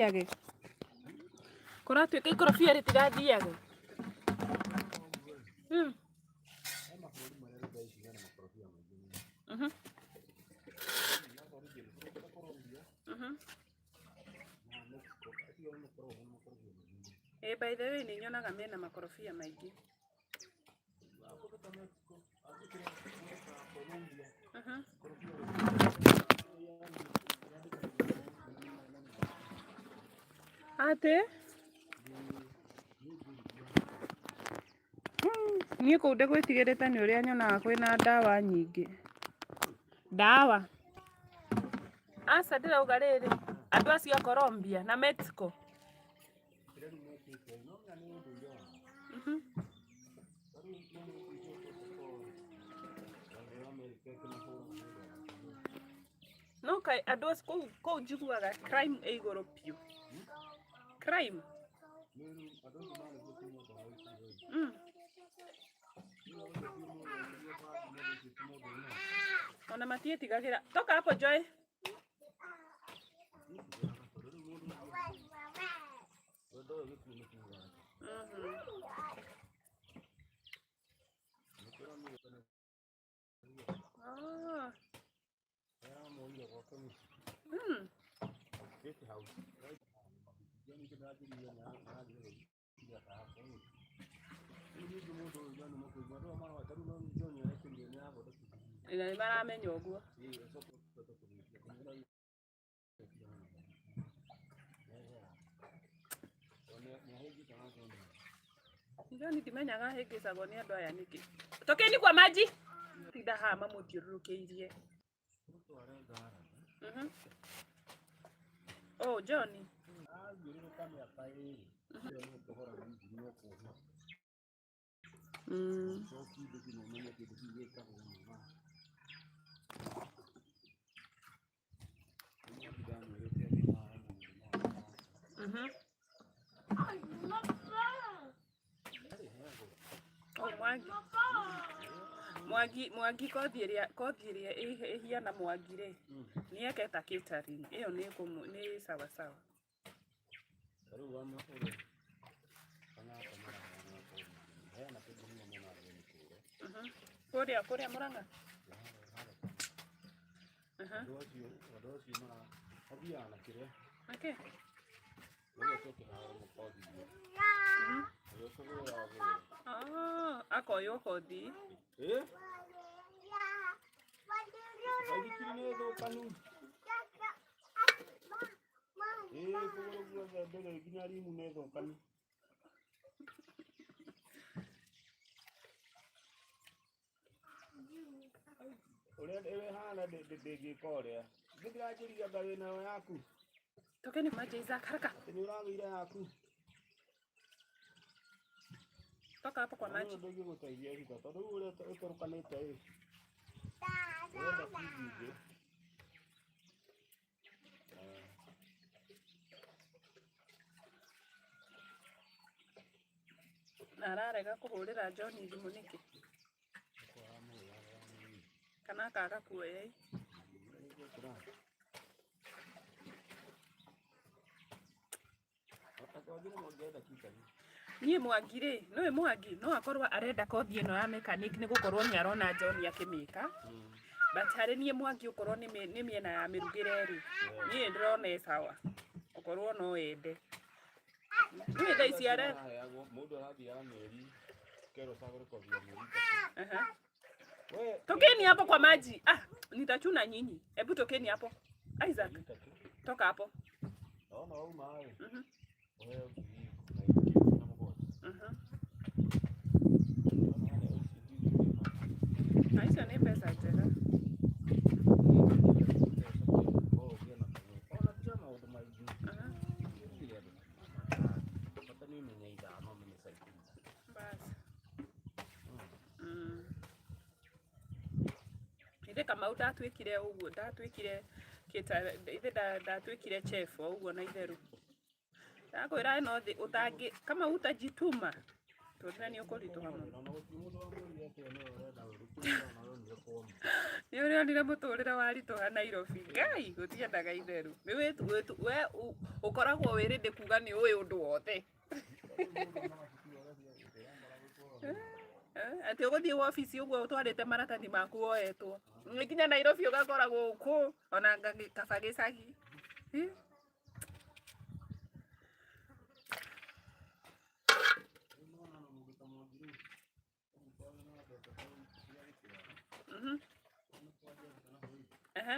Age. Kũratuĩka ikorobia rĩtigathiage. Ĩĩ by the way nĩ nyonaga mena makorobia maingĩ. Atĩ? Niĩ kũu ndĩgwĩtigĩrĩte nĩ ũrĩa nyonaga kwĩna ndawa nyingĩ. Ndawa? Aca ndĩrauga rĩrĩ, andũ acio a Colombia na Mexico. No kaĩ andũ acio kũu kũu njiguaga crime ĩ igũrũ biũ. Crime. Ona matiĩtigagĩra. Toka hapo Joy. Ah. Na nĩ maramenya ũguo. John ndimenyaga ahĩngĩcagwo nĩ andũ aya nĩkĩ. Tokeni kwa maji. Tinda haha mamũthiũrũrũkĩirie. Oh, John. Oh, Mwangi. Mwangi Mwangi kothi ĩrĩa kothi ĩrĩa ĩhiana Mwangi rĩ, nĩ eketa catering. Ĩyo nĩ nĩ sawa sawa. Kũrĩa kũrĩa Murang'a. Okay. Ah, akoywo kothi. Tokeni maji Isaac, haraka. Toka hapo kwa maji. Na ararega kũhũrĩra John thimũ nĩkĩ? Kana akaga kuoya ĩ. Niĩ Mwangi rĩ, nĩũĩ Mwangi no akorwo arenda kothi ĩno ya mechanic nĩ gũkorwo nĩ arona John akĩmĩka. But harĩ niĩ Mwangi okorwo nĩ mĩena ya mĩrugĩre rĩ, niĩ nĩ ndĩrona ĩ sawa. Okorwo no ende. Nĩũĩ thaa ici Tokeni hapo kwa maji. Ah, nitachuna nyinyi. Hebu tokeni hapo. Isaac, toka hapo. Na icio nĩ mbeca njega. Basi. Ithe Kamau ndatuĩkire ũguo, ndatuĩkire ithe ndatuĩkire chef o ũguo na itherũ. Ndakwĩra ĩno thĩ ũtangĩ, kama utajituma. Mũtũrĩre nĩ ũkũritũha mũno. Nĩ ũrĩonire mũtũrĩre waritũha Nairobi. Ngai, gũtiendaga itherũ. Nĩ we ũkoragwo wĩ ready kuga nĩ ũĩ ũndũ wothe. Atĩ ũgũthiĩ wabici ũguo ũtwarĩte maratathi maku woetwo. Nĩ nginya Nairobi ũgakora gũkũ ona kaba gĩcagi. Aha.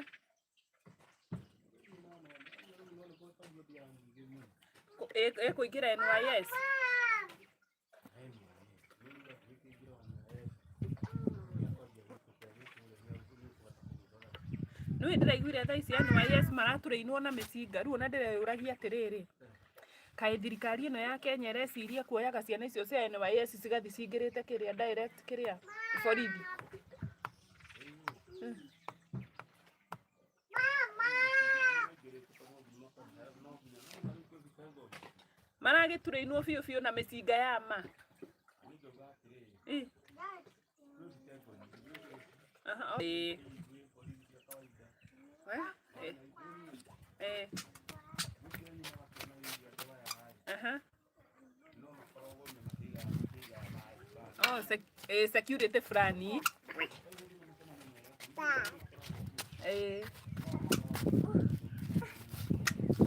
Ĩkũingĩra NYS. Nĩũĩ ndĩraiguire thaa ici NYS maratũrĩinwo na mĩcinga rĩu ona ndĩreyũragia atĩrĩrĩ, kaĩ thirikari ĩno ya Kenya ĩreciria kuoyaga ciana icio cia NYS cigathiĩ cingĩrĩte kĩrĩa direct kĩrĩa borithi. Maragĩturĩinwo biũ biũ na mĩcinga ya ma. Ĩ. Aha, ĩ. We, ĩ. Ĩ. Aha. Oh, security fulani. Eh.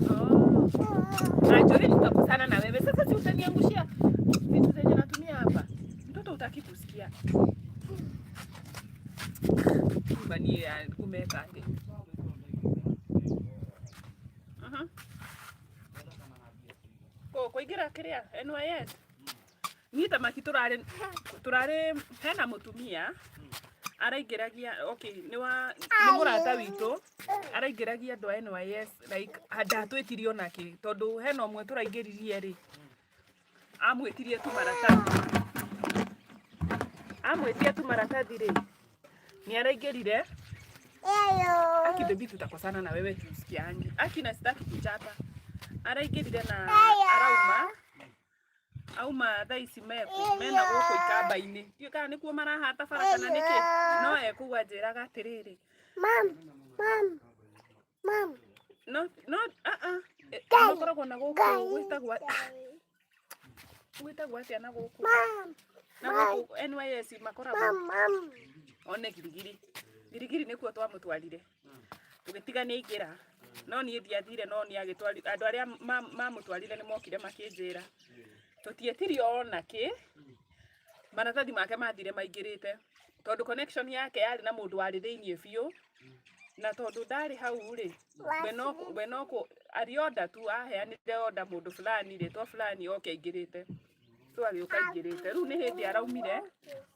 Oh. Ajori tutakosana na wewe. Sasa si utaniangushia vitu zenye natumia hapa. Mtoto hutaki kusikia. Bani kumeka. Aha. Ko kuingira kiria NYS. Niĩ thamaki tũrarĩ tũrarĩ hena mũtumia araingĩragia, okay, nĩ wa nĩ mũrata witũ araingĩragia andũ a NYS, like ndatwĩtirie onakĩ tondũ hena ũmwe tũraingĩririe rĩ, amwĩtirie tu maratathi, amwĩtia tu maratathi rĩ, nĩ araingĩrire. Aki baby, tutakosana na wewe juu sikiangi. Aki na sitaki kuchapa. Araingĩrire na arauma auma thaa ici mekũ mena gũkũ ikamba-inĩ, ndiũĩ kana nĩkuo marahata bara kana nĩkĩ, no ekũu anjĩraga atĩrĩrĩ. Mom, mom, mom. No no ah ah, makoragwo na gũkũ gwĩtagwo gwĩtagwo atĩa na gũkũ Mom, na gũkũ NYS makoragwo mom, mom. One Girigiri. Girigiri nĩkuo twamũtwarire, tũgĩtiga nĩ aingĩra, no niĩ ndiathire, no nĩ agĩtwari andũ arĩa mamũtwarire nĩ mokire makĩnjĩra tũtietirio ona kĩ, maratathi make mathire maingĩrĩte tondũ connection yake yarĩ na mũndũ warĩ thĩiniĩ biũ, na tondũ ndarĩ hau rĩ, we no arĩ order tu aheanire order mũndũ fulani rĩtwa fulani oke aingĩrĩte, so agĩũka aingĩrĩte. Rĩu nĩ hĩndĩ araumire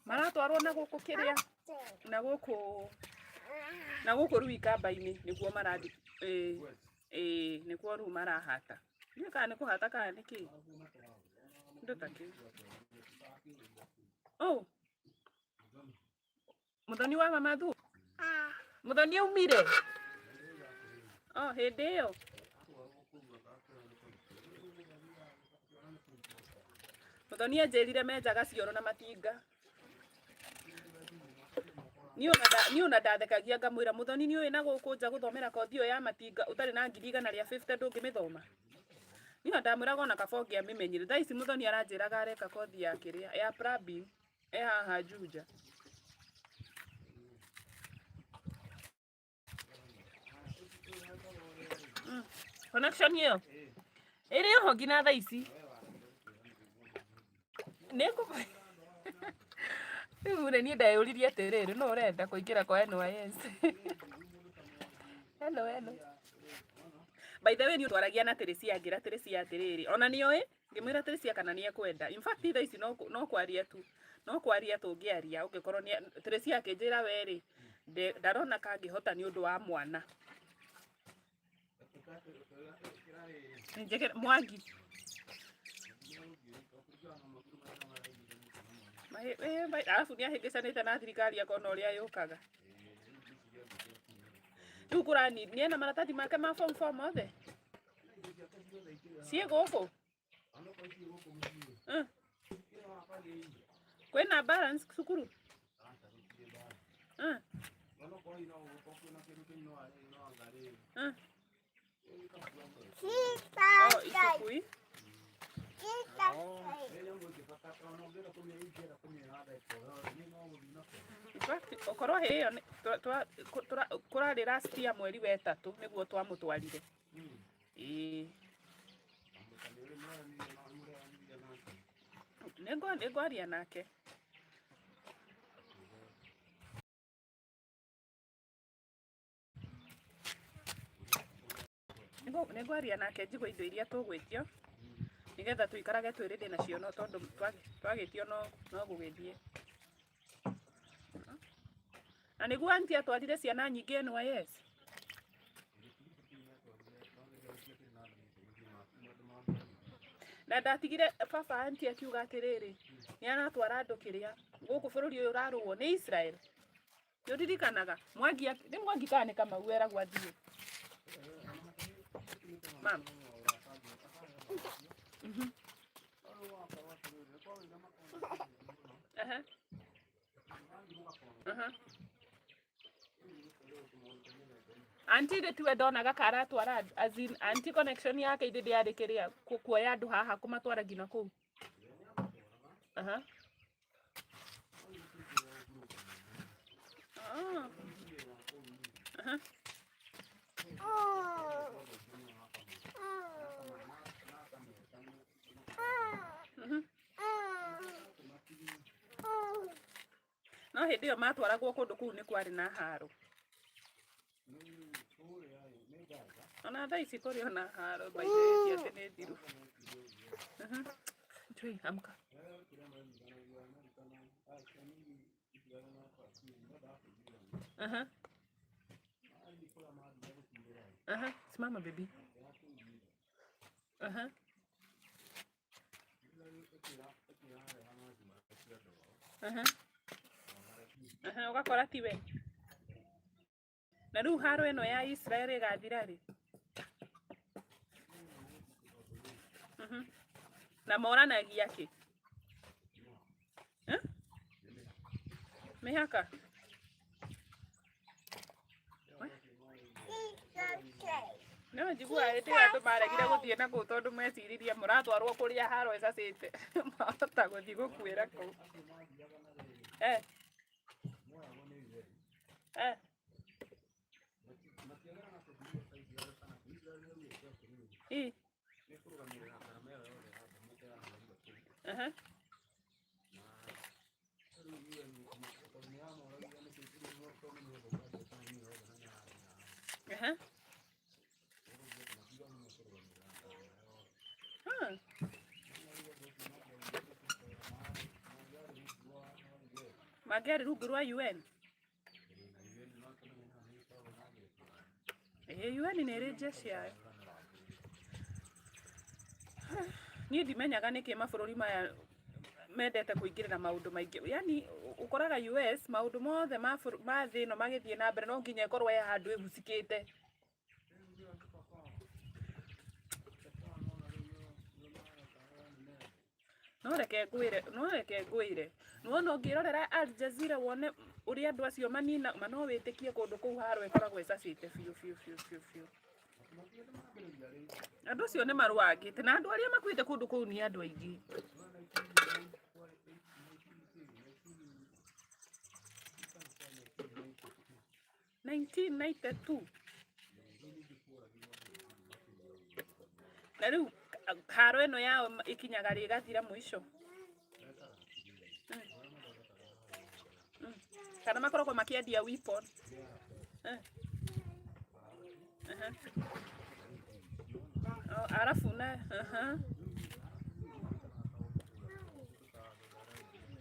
maratwarwo na gũkũ kĩrĩa na gũkũ rĩu ikamba-inĩ nĩkuo marathi, ĩĩ ĩĩ, nĩkuo rĩu marahata, ndiũĩ kana nĩ kũhata kana nĩ kĩ, kĩndũ ta kĩu. Oh, Mũthoni wa mama Thu, Mũthoni aumire oh hĩndĩ ĩyo. Mũthoni anjĩrire menjaga cioro na matinga. Niĩ ona ndathekagia ngamwĩra, "Mũthoni, nĩ ũĩ na gũkũ nja gũthomera kothi ĩyo ya matinga ũtarĩ na 150,000 ndũngĩmĩthoma." Niĩ ona ndamwĩraga ona kaba ũngĩamĩmenyire. Thaa ici Mũthoni aranjĩraga areka kothi ya kĩrĩa ya plumbing e haha Juja. Connection ĩyo ĩrĩ oho nginya thaa ici. Nĩ rĩu rĩ, niĩ ndeyũririe atĩrĩrĩ, nũ ũrenda kũingĩra kwa NYS? Hello, hello. By the way, niĩ twaragia na Teresia, ngĩra Teresia atĩrĩrĩ, ona nĩoĩ, ngĩmwĩra Teresia kana nĩ ekwenda. In fact, thaa ici no kwaria tu, no kwaria tũngĩaria ũngĩkorwo nĩ Teresia akĩnjĩra we rĩ, ndarona kangĩhota nĩ ũndũ wa mwana. Njĩkĩre Mwangi. Arabu nĩ ahĩngĩcanĩte na thirikari akona ũrĩa yũkaga. Rĩu kũrani nĩ ena maratathi make ma form four mothe ciĩ gũkũ. Kwĩna balance cukuru? Oh, icukui. In fact, okorwo hĩ ĩyo kũrarĩ last year mweri wa ĩtatũ nĩguo twamũtwarire. Ĩĩ. Nĩngwaria nake. Nĩngwaria nake njigue indo iria tũgwĩtio nĩgetha tũikarage twĩ ready nacio no tondũ twagĩtio no gũgĩthiĩ. Na nĩguo auntie atwarire ciana nyingĩ NYS. Na ndatigire baba auntie akiuga atĩrĩrĩ, nĩ aratwara andũ kĩrĩa gũkũ bũrũri ũyũ ũrarũo nĩ Israel. Nĩ ũririkanaga Mwangi nĩ Mwangi kana nĩ Kamau eragwo athiĩ. Mam. Aha. Aha. Auntie rĩ tiwe ndonaga ka aratwara andũ, as in auntie connection yake ithĩ ndĩarĩ kĩrĩa kuoya andũ haha kũmatwara nginya kũu. Aha. Ah. Aha. No hĩndĩ ĩyo matwaragwo kũndũ kũu nĩ kwarĩ na haro. Ona thaa ici kũrĩ ona haro by the way ti atĩ nĩ thiru. Chui, amka. Aha. Aha. Simama baby. Aha. Aha. Aha, ũgakora tiwe. Na rĩu haro ĩno ya Israel ĩgathira rĩ? Na moranagia kĩ? Eh? Mĩhaka? No njiguaga hĩndĩ ĩyo andũ maregire gũthiĩ na kũu tondũ meciririe mũratwarwo kũrĩa haro ĩcacĩte mahota gũthiĩ gũkuĩra kũu. Eh. Eh. Ĩ. Aha. Aha. Ah. Mangĩarĩ rungu rwa UN. Ĩĩ UN nĩ ĩrĩ jeshi yayo. Niĩ ndimenyaga nĩkĩ mabũrũri maya mendete kũingĩrĩra maũndũ maingĩ. Yaani ũkoraga US maũndũ mothe ma thĩ ĩno magĩthiĩ na mbere no nginya ĩkorwo he handũ ĩhucikĩte. No reke ngwĩre, no reke ngwĩre, nĩwona ũngĩrorera Al Jazeera wone ũrĩa andũ acio manina, ma no wĩtĩkie kũndũ kũu haro ĩkoragwo ĩcacĩte biũ biũ biũ biũ biũ. Andũ acio nĩ marũangĩte na andũ arĩa makuĩte kũndũ kũu nĩ andũ aingĩ. 1992. Na rĩu haro ĩno yao ĩkinyaga rĩ ĩgathira mũico? Kana makoragwo makĩendia weapon. Eh. Aha. Oh, arabu na aha.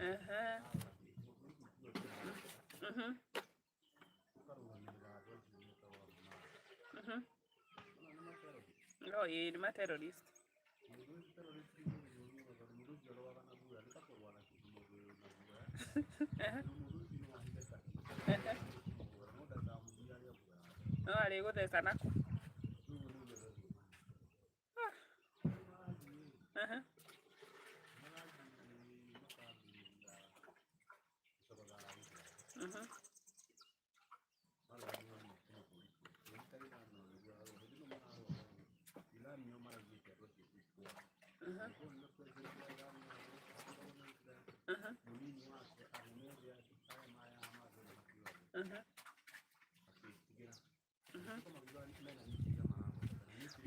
Aha. Oh, ĩĩ nĩ ma terrorist. Aha. Aha. No arĩ gũtheca naku. Aha.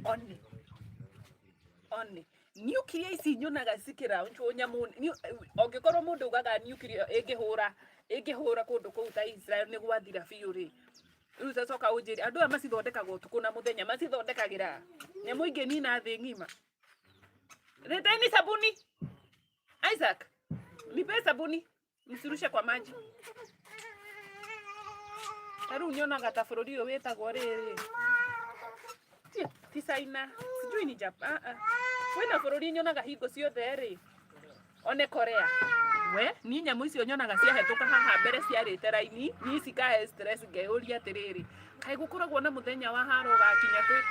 One one nuclear ici nyonaga cikĩraunchwo nyamũ ũngĩkorwo mũndũ ugaga nuclear ĩngĩhũra ĩngĩhũra kũndũ kũu ta Israel nĩ gwathira biũ rĩ, rĩu coka ũnjĩre andũ aya macithondekaga ũtukũ na mũthenya, macithondekagĩra nyamũ ingĩnina thĩ ng'ima. Leteni sabuni. Isaac, nipe sabuni msirushe kwa maji. Ta rĩu nyonaga ta bũrũri ũyũ wĩtagwo rĩrĩ ti China, sijui ni Japan. Ah, ah. Kwĩna bũrũri nyonaga hingo ciothe rĩ, one Korea. We niĩ nyamũ icio nyonaga ciahetũka haha mbere ciarĩte raini, niĩ cikahe stress ngeyũria atĩrĩrĩ, kaĩ gũkoragwo na mũthenya wa haro ũgakinya twĩ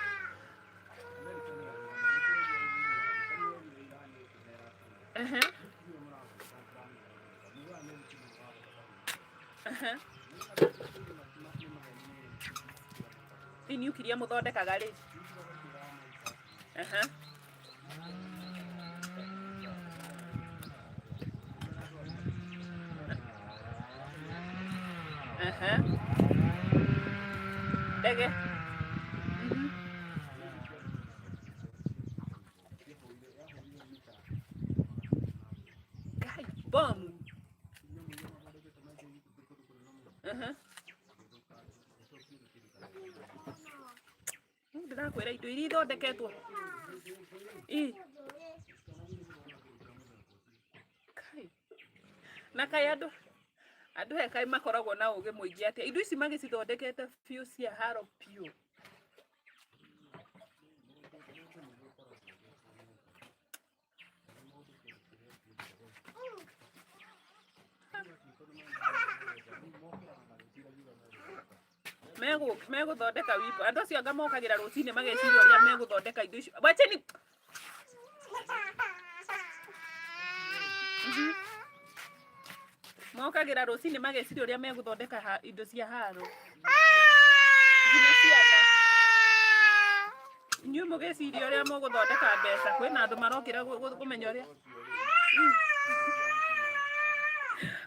Ehe. Ehe. Ĩ nuclear mũthondekaga rĩ? Ehe. Ehe. Ndege. Ngai, bomu. Ehe. Rĩu ndĩrakwĩra indo iria ithondeketwo. Ĩ. Kai. Na kaĩ andũ andũ aya kaĩ makoragwo na ũgĩ mũingĩ atĩa? Indo ici magĩcithondekete biũ cia haro biũ. Megũthondeka wimbo. Andũ acio anga mokagĩra rũcinĩ mageciria ũrĩa megũthondeka indo icio. Wacheni. Mokagĩra rũcinĩ mageciria ũrĩa megũthondeka indo cia haro. Nginya ciana. Inyuĩ mũgĩciria ũrĩa mũgũthondeka mbeca, kwĩna andũ marokĩra kũmenya ũrĩa.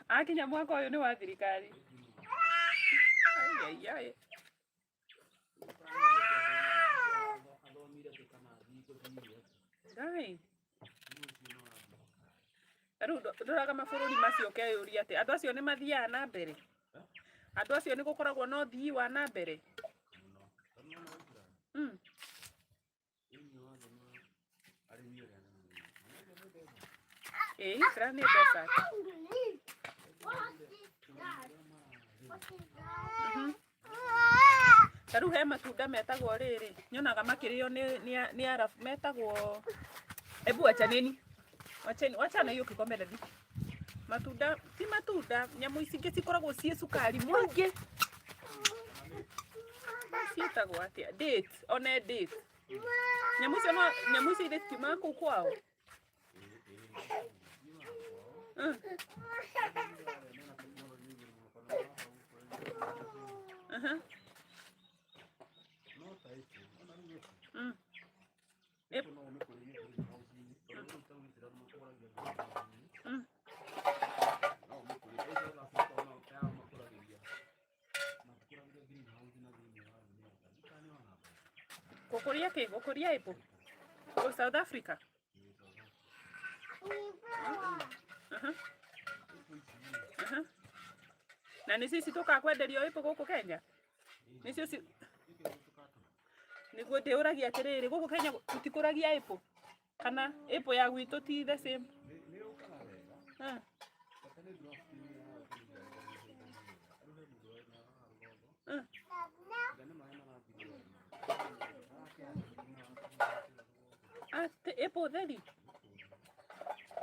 Akinya mwaka ũyũ nĩ wa thirikari. Ai, ai, ai. Ngai. Rĩu ndoraga mabũrũri macio ũkeyũria atĩ andũ acio nĩ mathiaga na mbere, andũ acio nĩ gũkoragwo na ũthii wa na mbere. Ĩĩ, Israel nĩ desert. Ta rĩu he matunda metagwo rĩrĩ, nyonaga makĩrĩo nĩ Arabu, metagwo, ebu achaneni, wacheni, wachana hiyo kikombe daddy. Matunda, ti matunda, nyamũ ici ingĩ cikoragwo ciĩ cukari mũingĩ. Ciĩtagwo atĩa? Dates, one dates. Nyamũ icio no, nyamũ icio ithe citiumaga kũu kwao? Aha. Yep. Gũkũria kĩ? Gũkũria apple? Oh, South Africa. Aha. Aha. Na nĩcio ici tũkaga kwenderio apple gũkũ Kenya? Nĩcio ci nĩguo ndĩũragia atĩrĩrĩ, gũkũ Kenya tũtikũragia apple? Kana apple ya gwitũ ti the same? Ah. Ah. Atĩ apple theri?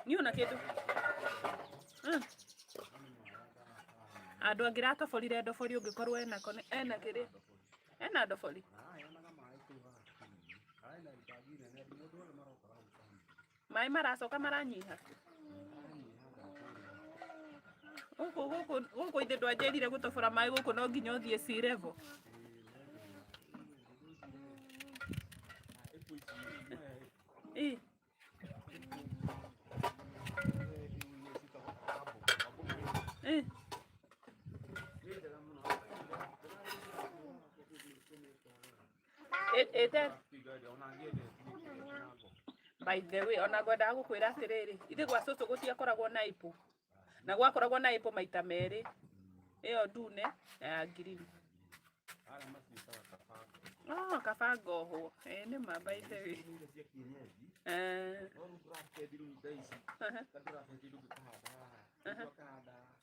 Niĩ ona kĩndũ. Andũ angĩ ratoborire ndobori ũngĩkorwo enako ena kĩrĩa ena ndobori. Maĩ maracoka maranyiha. Gũkũ gũkũ gũkũ ithe ndwanjĩrire gũtobora maĩ gũkũ no nginya ũthiĩ sea level. Ĩ. Eh. Ĩte by the way, ona ngwendaga gũkwĩra atĩrĩrĩ, ithe gwa cũcũ gũtiakoragwo na apple, na gwakoragwo na apple maita merĩ, ĩyo ndune na ya green. Oh, kaba ngohwo. Ĩ nĩ ma, by the way. Eh.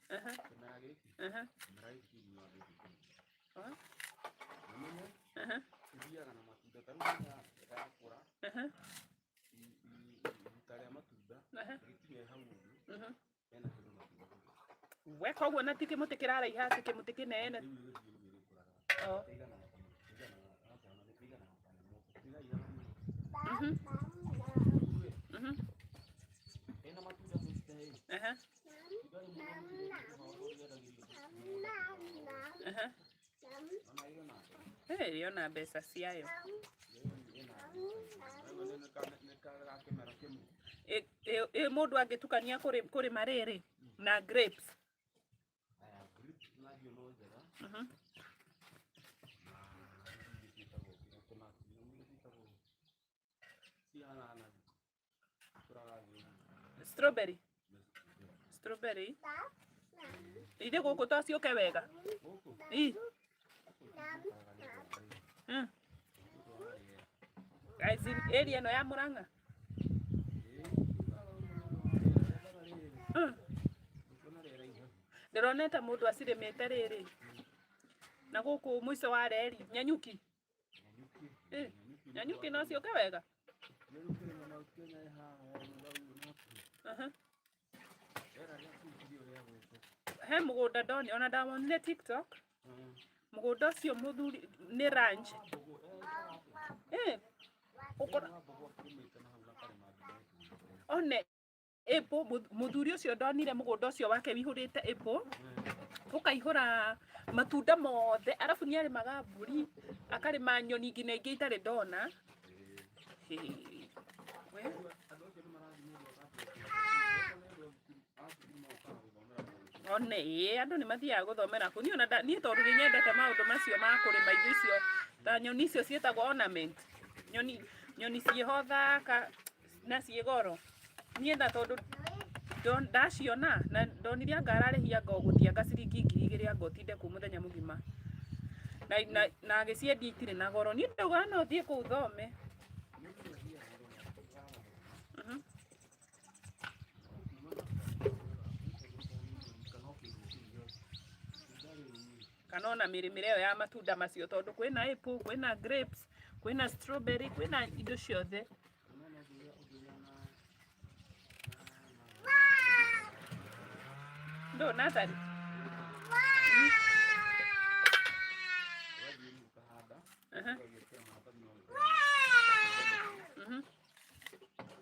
Aha. Oh. Ithiaga na matunda ta rĩu yakũra, iruta rĩa matunda rĩkinye hau ũguo, hena kĩndũ matunda. We koguo na ti kĩmũtĩ kĩraraiha, atĩ kĩmũtĩ kĩnene. Rĩu ĩgĩthiĩ ũguo ĩgĩkũraga. Oh. Ĩiganaga ĩiganaga kanyamũ, ĩraihaga mũno. Rĩu ĩ, ĩna matunda 50 ĩ, itunda rĩmwe no rĩendagĩrio mũgũnda. Ona ĩrĩ ona Eh, ĩrĩ ona mbeca ciayo. Nĩ kĩmera kĩmwe. Ĩ mũndũ angĩtukania kũrĩma rĩrĩ na grapes? Aya, grapes nacio no njega. Na ingĩ ciĩtagwo kĩrĩa kĩmaki, ingĩ ciĩtagwo cihana nathi, ikũraga thĩ ũguo. Strawberry. Strawberry. Ithe gũkũ to ciũke wega. Gũkũ Ĩ. gũkũ ciũkaga nĩ ũndũ wa rĩera. Nĩ ũndũ wa rĩera. As in area ĩno ya Murang'a. Ĩĩ, ciũkaga nĩ ũndũ wa rĩera. Yendaga rĩrĩ, ũkuona rĩera ihehu. Ndĩronete mũndũ acirĩmĩte rĩrĩ. Na gũkũ mũico wa reri, Nyanyuki. Nanyuki. Eh, Nanyuki. Nyanyuki no ciũke wega. Nanyuki nĩ Mount Kenya ĩ haha ya Mũrau hakuhĩ. Rĩera rĩa kũu tirĩo rĩa gũkũ. He mũgũnda ndoni, ona ndawonire TikTok. Mũgũnda ũcio mũthuri nĩ ranch. Mbogo ĩkaga atĩa? Eh. Ũkora Wa mbogo akĩrĩmĩte na hau na akarĩma nginya itunda. One apple, mũthuri ũcio ndonire mũgũnda ũcio wake wĩihũrĩte apple, ũkaihũra matunda mothe, arabu nĩ arĩmaga mbũri, akarĩma nyoni nginya ingĩ itarĩ ndona. Hĩ, we. Andũ acio nĩ marathiĩ mũndũ akambia a cukuru magokaga gũthomera kũndũ. One ĩ andũ nĩ mathiaga gũthomera kũu. Niĩ ona niĩ tondũ nĩ nyendete maũndũ macio ma kũrĩma indo icio ta nyoni icio ciĩtagwo ornament, nyoni ciĩho thaka na ciĩ goro, niĩ na tondũ ndaciona na ndonire anga ararĩhia anga ũgũthiĩ anga ciringi 2000 anga ũtinde kũu mũthenya mũgima, na agĩciendia itirĩ na goro. Niĩ ndauga no thiĩ kũu thome. Mũndũ nĩ athiaga gũthoma. Kana o kĩndũ kĩu gĩothe. Itunda rĩu. Kana ona mĩrĩmĩre ĩyo ya matunda macio, tondũ kwĩna apple, kwĩna grapes, kwĩna strawberry, kwĩna indo ciothe. Unaona ũngĩgĩa na Ndo nursery. Ũgathiĩ rĩu ũkahanda, ũgagĩkĩra maratathi ma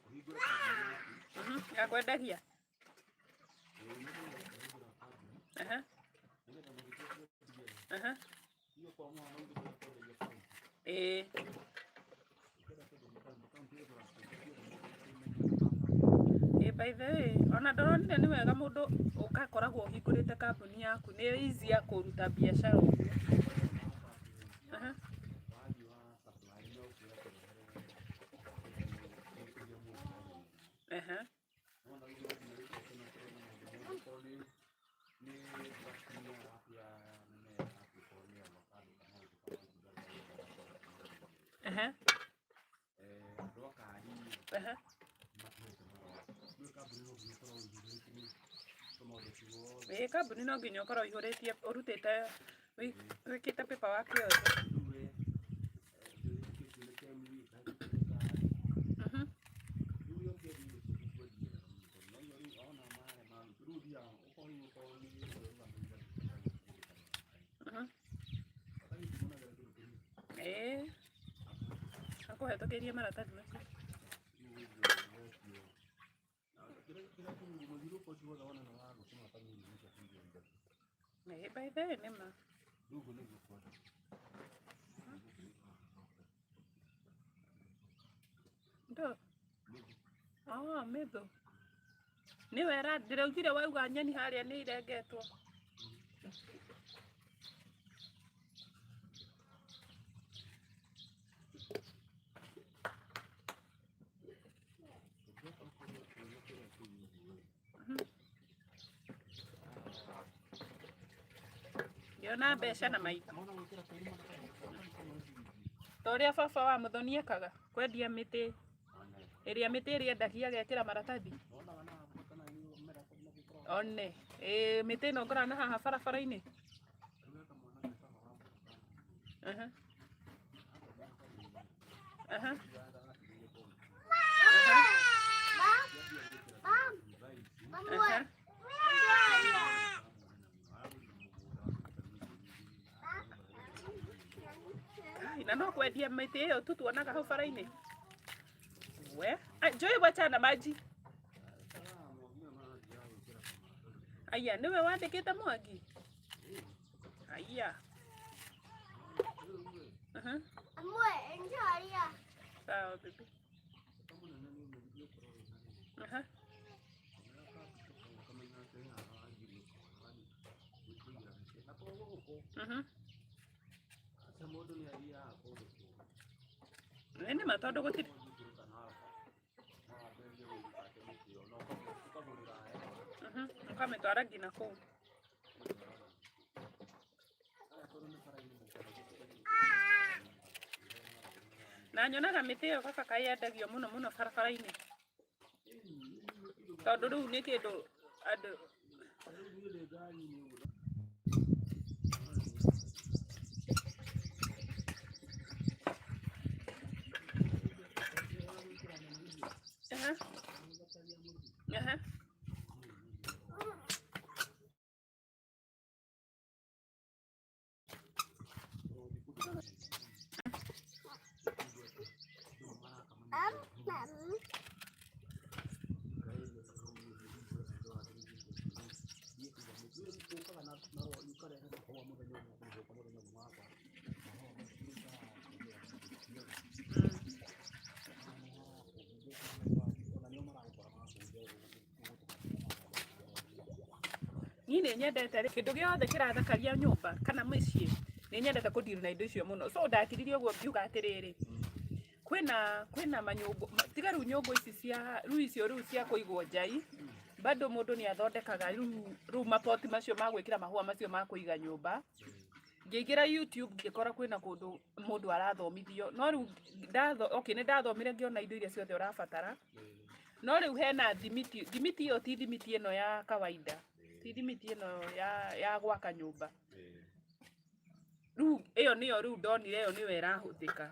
ũhingũre kambuni yaku. Ya kwendagia. Ĩĩ, nĩgetha ũkahingũra kambuni, nĩgetha mũgĩtua kwendia rĩ, hiyo kwa mũhano ithuĩ tũrenda kwenderia kaunti. Ũkĩenda kwenderia kaunti, kaunti ĩgũraga kĩndũ kĩothe mũndũ. Ĩ, by the way, ona ndĩronire nĩ wega mũndũ ũgakoragwo ũhingũrĩte kambuni yaku, nĩ easy ya kũruta biacara ũguo. Wathiĩ wa supply no ũkwĩra kũrehere kĩrĩa mũndũ arenda. Wona rĩu ũrathiĩ na gĩkĩro kĩna kĩrona maũndũ mothe, okorwo nĩ production yaku ya mĩmera yaku, okorwo nĩ avocado kana ũndũ kana itunda rĩrĩa rĩothe. Andũ a kari nĩmatũhete marũa. Rĩu kambuni no nginya ũkorwo ũihũrĩtie tũmaũndũ tuothe. Ĩ, kambuni no nginya ũkorwo ũihũrĩtie, ũrutĩte, wĩkĩte paperwork yothe. Rĩu we ndũhĩtũkĩtio nĩ KEMRI, ũkahĩtũkio nĩ kari. Rĩu we ũkĩendia indo ciaku kwendia wega mũno, tondũ no rĩu wona marĩa ma rĩu ũthiaga ũkorwo rĩu okorwo nĩ ũrĩa ũrũgamĩrĩire maratathi ndimonagĩra kĩndũ kĩnini. Ĩ, akũhetũkĩrie maratathi macio. Rĩu ũgĩtio kĩrĩa mũthiũrũrũko ũcio wothe wona nĩ wa gũte maratathi nĩ cia kũigwo indo. Ĩ, by the way, nĩ ma. Rĩu ũguo nĩguo kwenda. Ndo. Ah, metho. Nĩwe ndĩraugire wauga nyeni harĩa nĩ irengetwo. Ngĩona mbeca na maitho. Ta ũrĩa baba wa Mũthoni ekaga, kwendia mĩtĩ ĩrĩa mĩtĩ ĩrĩa endagia agekĩra maratathi. One, ĩĩ mĩtĩ ĩno ngoraga na haha barabara-inĩ. Aha. Aha. Aha. Kai, na no kwendia mĩtĩ ĩyo tu tuonaga hau bara-inĩ. We, njũĩ wachana maji. Aya, nĩwe wandĩkĩte Mwangi? Aya. Aha. Sawa bibi. Aha. Nĩ nĩma tondũ gũtirĩ. Ũkamĩtwara nginya kũu. Na nyonaga mĩtĩ ĩyo baba kaĩ yendagio mũno mũno barabara-inĩ. Tondũ rĩu nĩ kĩndũ andũ. Aha. Aha. Niĩ nĩ nyendete kĩndũ gĩothe kĩrathakaria nyũmba kana mũciĩ, nĩ nyendete kũ deal na indo icio mũno. So ndakiririe ũguo ngiuga atĩrĩrĩ, kwĩna manyũngũ, tiga rĩu nyũngũ ici cia rĩu icio rĩu cia kũigwo njai, bado mũndũ nĩ athondekaga rĩu mapoti macio ma gwĩkĩra mahũa macio ma kũiga nyũmba. Ngĩingĩra YouTube ngĩkora kwĩna kũndũ mũndũ arathomithio, no rĩu okay nĩ ndathomire ngĩona indo iria ciothe ũrabatara, no rĩu hena thimiti, thimiti ĩyo ti thimiti ĩno ya kawaida, ti thimiti ĩno ya gwaka nyũmba. Rĩu ĩyo nĩyo rĩu ndonire ĩyo nĩyo ĩrahũthĩka.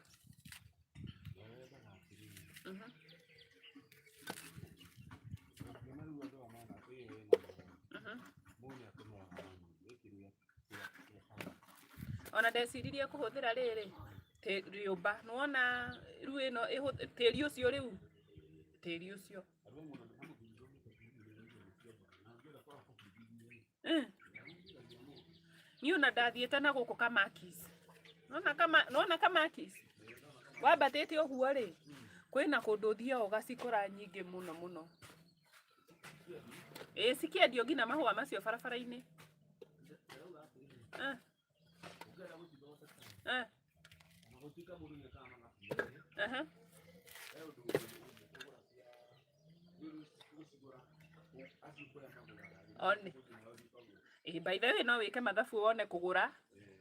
Ona ndeciririe kũhũthĩra rĩrĩ rĩũmba, nĩwona rĩu ĩno tĩri ũcio rĩu, tĩri ũcio. Niĩ ona ndathiĩte na gũkũ Kamakis. Nĩwona Kamakis? Wambatĩte ũguo rĩ, kwĩna kũndũ ũthiaga ũgacikora nyingĩ mũno mũno. Ĩĩ cikĩendio nginya mahũa macio barabara-inĩ. Aha. One. Ĩĩ by the way no wĩke mathabu wone kũgũra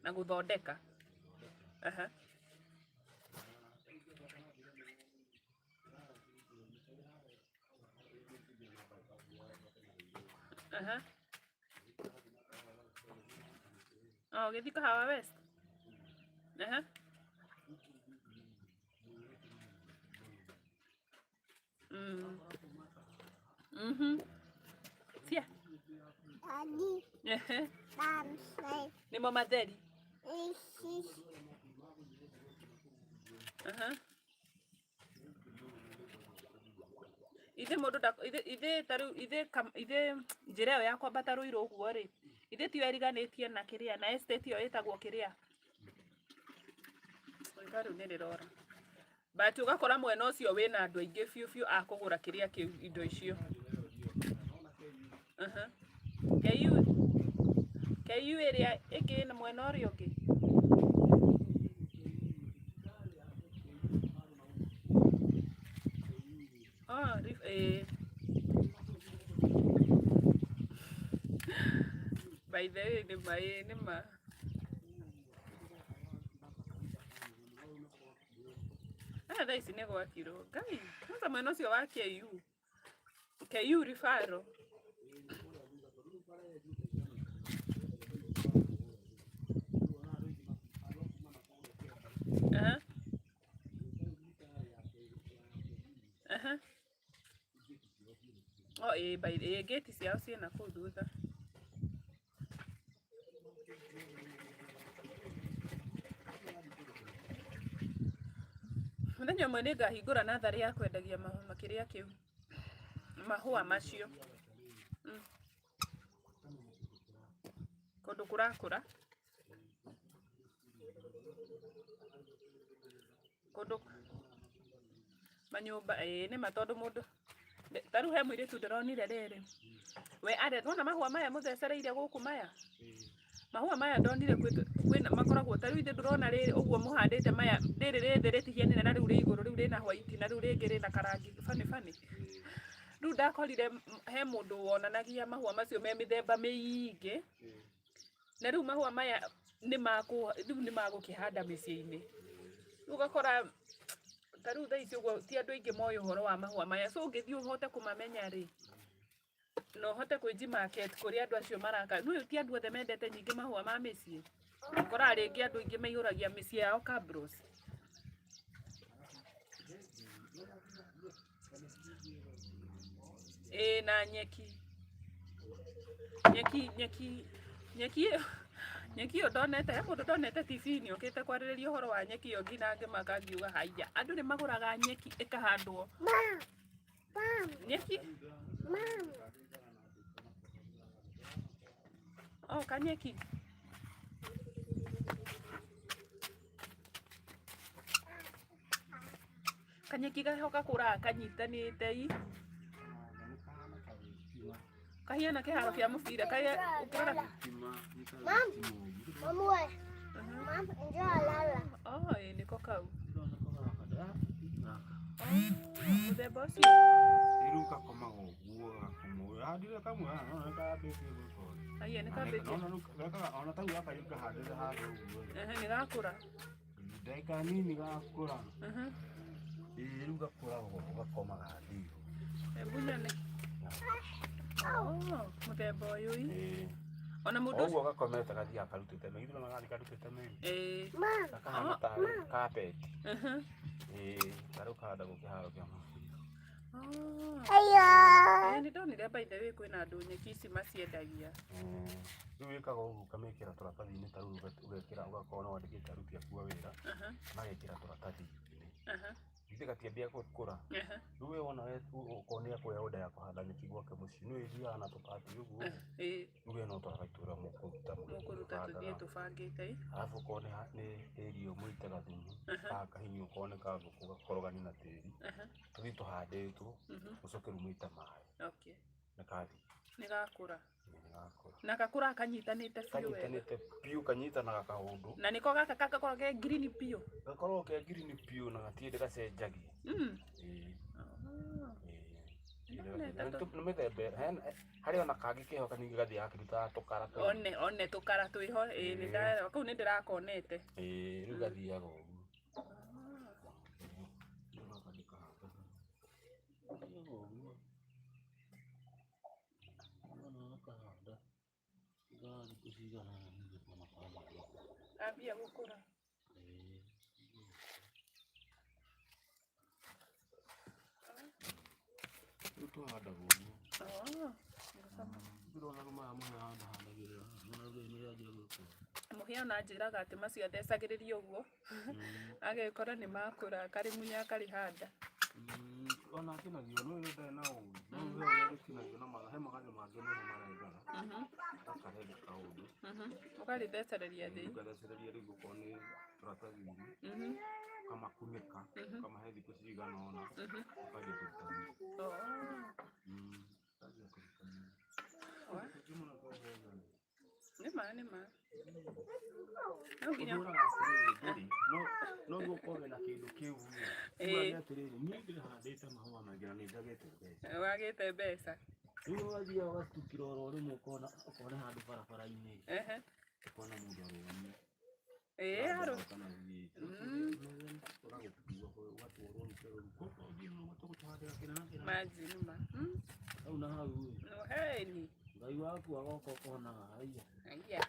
na gũthondeka. Aha. Aha. Oh, ũgĩthiĩ Kahawa West? Aha. Cia. Daddy, Ehe. Mom, say, Nĩmo matheri. this is Aha. Ithe mũndũ ithe ta rĩu ithe ithe njĩra ĩyo ya kwambata Rũirũ ũguo rĩ, ithe tiyo ĩriganĩtie na kĩrĩa na estate ĩyo ĩtagwo kĩrĩa. Rĩtwa rĩu nĩ rĩrora. But ũgakora mwena ũcio wĩna andũ aingĩ biũ biũ a kũgũra kĩrĩa kĩu indo icio. Aha. KU KU ĩrĩa ĩngĩ na mwena ũrĩa ũngĩ. Oh, eh. By the way, nĩ ma ĩĩ nĩ ma. Ah, thaa ici nĩ gwakirwo. Ngai, kwanza mwena ũcio wa KU. KU Rifaro. Aha. Aha. Oh, ĩĩ by the ĩĩ gate ciao ciĩna kũu thutha. Mũthenya ũmwe nĩ ngahingũra natharĩ ya kwendagia mahũa kĩrĩa kĩu. Mahũa macio. Mm. Kũndũ kũrakũra. Kũndũ manyũmba ĩĩ nĩma tondũ mũndũ ta rĩu he mũirĩtu ndĩronire rĩrĩ we are wona mahũa maya mũthecereire gũkũ maya mahũa maya ndonire kwĩna makoragwo ta rĩu ithe ndũrona rĩrĩ ũguo mũhandĩte maya rĩrĩ rĩthĩ rĩtihianĩre na rĩu rĩ igũrũ rĩu rĩna white na rĩu rĩngĩ rĩna karangi bani bani rĩu ndakorire he mũndũ wonanagia mahũa macio me mĩthemba mĩingĩ na rĩu mahũa maya nĩ makũ rĩu nĩ magũkĩhanda mĩciĩ-inĩ rĩu ũgakora ta rĩu thaa ici ũguo ti andũ aingĩ moĩ ũhoro wa mahũa maya, so ũngĩthiĩ ũhote kũmamenya rĩ, na ũhote kwĩji market kũrĩa andũ acio maraka, nĩ ti andũ othe mendete nyingĩ mahũa ma mĩciĩ, ũkoraga rĩngĩ andũ aingĩ maihũragia mĩciĩ yao cabros. Ĩĩ na nyeki, nyeki nyeki nyeki ĩyo nyeki ĩyo ndonete, he mũndũ ndonete TV-inĩ okĩte kwarĩrĩria ũhoro wa nyeki ĩyo nginya ngĩmaka ngiuga haiya, andũ nĩ magũraga nyeki ĩkahandwo. Mom. Mom. Nyeki? Mom. Oh, kanyeki. Kanyeki gaho gakũraga kanyitanĩte i kahiana kĩharo kĩa mũbira karĩa ũkĩrora. Mom. Mom, we. Mom, enjoy lala. Oh, ĩĩ nĩko kau. Oh, mũthemba ũcio. Rĩu gakomaga ũguo gakoma ũguo. Handire kamwe haha, no nĩ karambĩtie gwĩka ũũ. Haiya nĩ kambĩtie. Ona rĩu ona tau gaka rĩu kahandĩte handũ ũguo. Ehe, nĩ gakũra. Ndagĩka nini gakũra. Ehe. Ĩĩ rĩu gakũra ũguo gakomaga ndio. Hebu nyone. Oh, mũthemba ũyũ ĩ. Ĩĩ. Ona mũndũ Ũguo gakomete gathiaga karutĩte mĩri, nĩ gathiĩ karutĩte mĩri. Ĩĩ. Mom. Gakahana tarĩ carpet. Ehe. Ĩĩ, tarĩu kahandagwo kĩharo kĩa mũbira. Oh. Ayo. Ĩĩ nĩ ndonire by the way kwĩna andũ nyeki ici maciendagia. Rĩu wĩkaga ũguo ũkamĩkĩra tũratathi-inĩ ta rĩu ũgekĩra ũgakorwo no wandĩkĩte aruti aku a wĩra magekĩra tũratathi-inĩ. Githĩ gatiambia gũkũra. Rĩu we wona we okorwo nĩ akuoya order ya kũhanda nyeki gwake mũciĩ nĩ ũthiaga na tũbati ũguo Ĩĩ. rĩu we no twara itũra mũkũruta Mũkũruta tũthiĩ tũbangĩte ĩ. Arabu okorwo nĩ area mũitaga thumu ka kahinyũ okorwo nĩ ka ngũkũ gakorogani na tĩri tũthiĩ tũhandĩtwo mũcoke rĩu mũite maĩ Okay. nĩ kathiĩ. Nĩ gakũra. Nĩ gakũra. Na gakũraga kanyitanĩte biũ wega. Kanyitanĩte biũ kanyitanaga kaũndũ. Na nĩko gaka gagakorwo ke green biũ. Gakoragwo ke green biũ na gatirĩ gacenjagia. Ĩĩ. Ĩĩ. Nĩ mĩthemba harĩ ona kangĩ keho kanini gathiaga gakĩrutaga tũkara tũu. One one tũkara twĩho ĩĩ nĩ ndarewa kau nĩ ndĩrakonete. Ĩĩ rĩu gathiaga ũguo. Ambia gũkũra. Rĩu tũhandaga ũguo. Oh. Ndĩrona rĩu maya mũhĩa handahandagĩrĩra haha, nĩwona rĩu nĩrĩanjia gũkũra. Mũhĩa ona anjĩraga atĩ macio athecagĩrĩria ũguo agekora nĩ makũra akarĩmunya akarĩhanda. Ona atinagio nĩ ũrĩa ndarĩ na ũgĩ no he ũrĩa rĩtinagio na he magathĩ mangĩ mũno marengaga gakarenga kaũndũ Ũkarĩthecereria thĩ. ũgathecereria rĩu okorwo nĩ tũratathi-inĩ ũkamakunĩka ũkamahe thikũ cigana ũna ũkanjia kũruta mĩri. Oh. Ũkanjia kũruta mĩri. Nĩ ma. No nginya Ũndũraga atĩrĩrĩ, ndũrĩ no no ũkorwo na kĩndũ kĩu rĩ, Ĩĩ. uge atĩrĩrĩ, niĩ ndĩhandĩte mahũa maingĩ na nĩ njagĩte mbeca. Wagĩte mbeca. Rĩu ũgathiaga ũgacitukĩra oro rĩmwe ũkona ũkona handũ barabara-inĩ, ũkona mũndũ arũgamie. Ĩĩ arũ. Maji nĩ ma. Hau na hau ĩ, No heni. Ngai waku agoka ũkona haiya. Aya.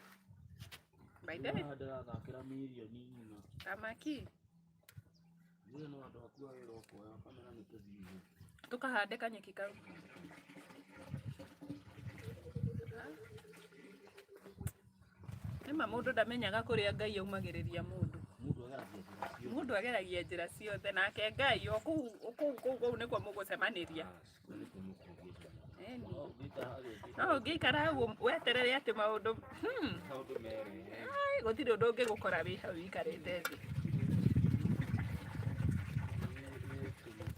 By the way, Haha ndĩrathakĩra mirioni ng'ima. thamaki Niĩ no andũ aku a wĩra ũkoya ũkamera nĩ tũthiĩ. tukahande kanyeki kau. Nĩma mũndũ ndamenyaga kũrĩa Ngai aumagĩrĩria mũndũ. Mũndũ ageragia njĩra ciothe. Mũndũ ageragia njĩra ciothe nake Ngai o kũu kũu kũu kũu nĩkuo mũgũcemanĩria. Kũu nĩkuo mũkũngĩcemania. Ĩni. No ũngĩikara No ũngĩikara hau weterere atĩ maũndũ maũndũ merehe. Ai, gũtirĩ ũndũ ũngĩgũkora wĩ hau ũikarĩte thĩ.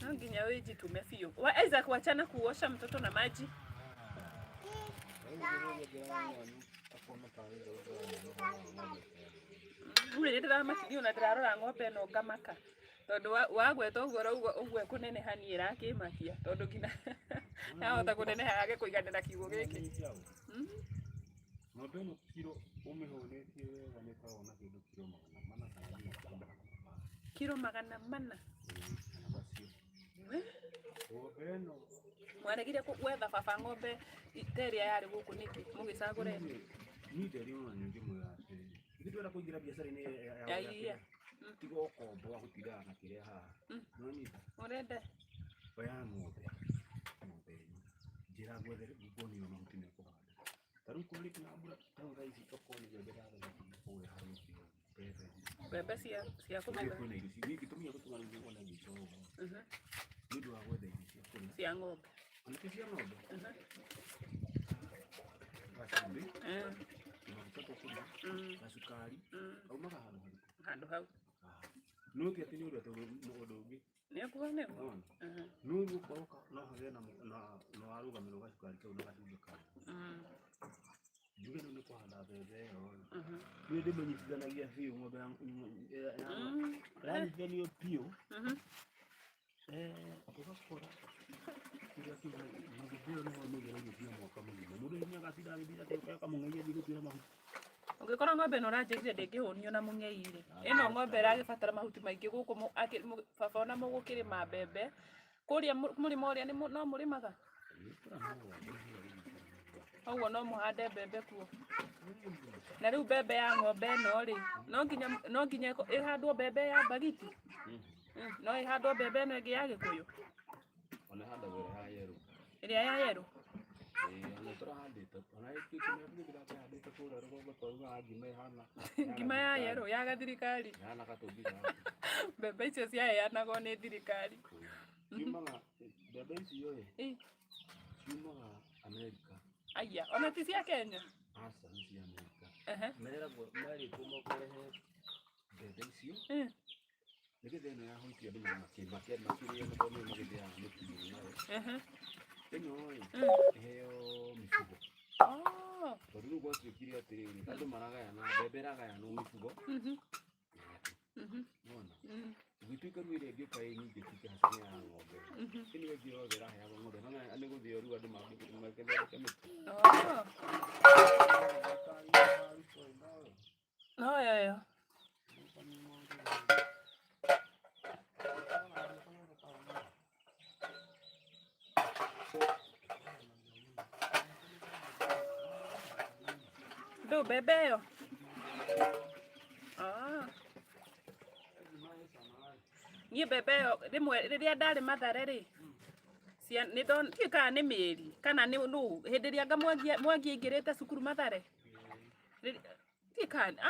No nginya wĩjitume biũ. Wa Isaac, wachana kuosha mtoto na maji. Rĩu nĩ ndĩramakirio na ndĩrarora ng'ombe ĩno ngamaka tondũ wagweta ũguo ũrauga ũguo ĩkũneneha niĩ ĩrakĩmakia tondũ nginya yahota kũneneha yage kũiganĩra kiugũ gĩkĩ. Ng'ombe ĩno kiro ũmĩhũnĩtie wega nĩ ĩkoragwo na kĩndũ kiro 400 kana nginya kiro 500. Kiro 400. Kana macio. We, Ng'ombe ĩno mwaregire gwetha baba ng'ombe ta ĩrĩa yarĩ gũkũ nĩkĩ mũgĩcagũra ĩno? Niĩ nderi ona nĩ ngĩmwĩra atĩrĩrĩ, ithuĩ twenda kũingĩra biacara-inĩ Ya iria. Tiga ũkombo wa gũtindaga na kĩrĩa haha. Nĩwanyita? Ũrenda? Oya ng'ombe. Ng'ombe ĩno. Njĩra ngwethere nguonio mahuti mekũhanda. Ta rĩu kwarĩkia na mbura, ta rĩu thaa ici okorwo nĩ mbembe ndagetha kuma kũrĩa harũkio mbembe. Mbembe cia kũgetha. Kwĩna irio niĩ gĩtũmi gĩa gũtũma rĩu ona ngĩka ũguo. Nĩ ũndũ wa gwetha irio cia kũrĩa. Cia ng'ombe. Ona ti cia ng'ombe. Gacumbĩ, maguta tũkũrĩa, gacukari, kaumaga handũ harĩkũ? Handũ hau. No ti atĩ nĩ ũrĩa ũndũ ũngĩ. Nĩguo nĩguo. Nĩwona? No ũgũkorwo no hagĩe na na warũgamĩrĩrwo gacukari kau na gacumbĩ kau. Njuge rĩu nĩ kũhanda mbembe ĩyo rĩ. Niĩ ndĩmĩnyitithanagia biũ ng'ombe yanyitithanio biũ. Ũgakora kĩrĩa kĩu ng'ombe ĩyo nĩyo mĩgeragia biũ mwaka mũgima. Mũndũ nĩ agatinda agĩthiĩ atĩ kamũng'ei athiĩ gũtuĩra mahuti. Ũngĩkorwo ng'ombe ĩno ũranjĩrire ndĩngĩhũnio na mũng'ei rĩ, ĩno ng'ombe ĩragĩbatara mahuti maingĩ gũkũ baba ona mũgũkĩrĩma mbembe kũrĩa mũrĩmo ũrĩa no mũrĩmaga? Ũguo no mũhande mbembe kuo. Na rĩu mbembe ya ng'ombe ĩno rĩ, no nginya ĩhandwo mbembe ya mbagiti? No ĩhandwo mbembe ĩno ĩngĩ ya Gĩkũyũ? Ona ĩhandagwo ĩrĩa ya yerũ. Ĩrĩa ya yerũ? Ĩĩ, ona tũrahandĩte. Ona kĩmera kĩu ndĩrakĩhandĩte kũrĩa rũgongo twarugaga ngima ĩhana. Ngima ya yerũ ya gathirikari. Ĩhana gatũngi gaka. Mbembe icio ciaheanagwo nĩ thirikari. Ciumaga mbembe icio ĩ, ciumaga Amerika. Aya, ona ti cia Kenya? Aca, nĩ cia Amerika. Meragwo merĩtwo mokerehe mbembe icio. Nĩgetha ĩno ya white andũ makĩrĩe na tondũ nĩyo magĩthĩaga mĩtu nayo. Ĩno ĩ, ĩheo mĩbugo. Tondũ rĩu gwatuĩkire atĩrĩrĩ, andũ maragayana, mbembe ĩragayanwo mĩbugo. Nĩwona? Gũgĩtuĩka rĩu ĩrĩa ĩngĩũka ĩ nyingĩ tuge haca nĩ ya ng'ombe. Ĩno ĩngĩ yothe ĩraheagwo ng'ombe, no nĩ gũthĩo rĩu andũ magĩthondeke mĩtu. No yo. Ndũ mbembe ĩyo? Niĩ mbembe ĩyo rĩmwe rĩrĩa ndarĩ Mathare rĩ, ndiũĩ kana nĩ mĩeri kana nĩ nũ, hĩndĩ ĩrĩa anga Mwangi aingĩrĩte cukuru Mathare. Ndiũĩ kana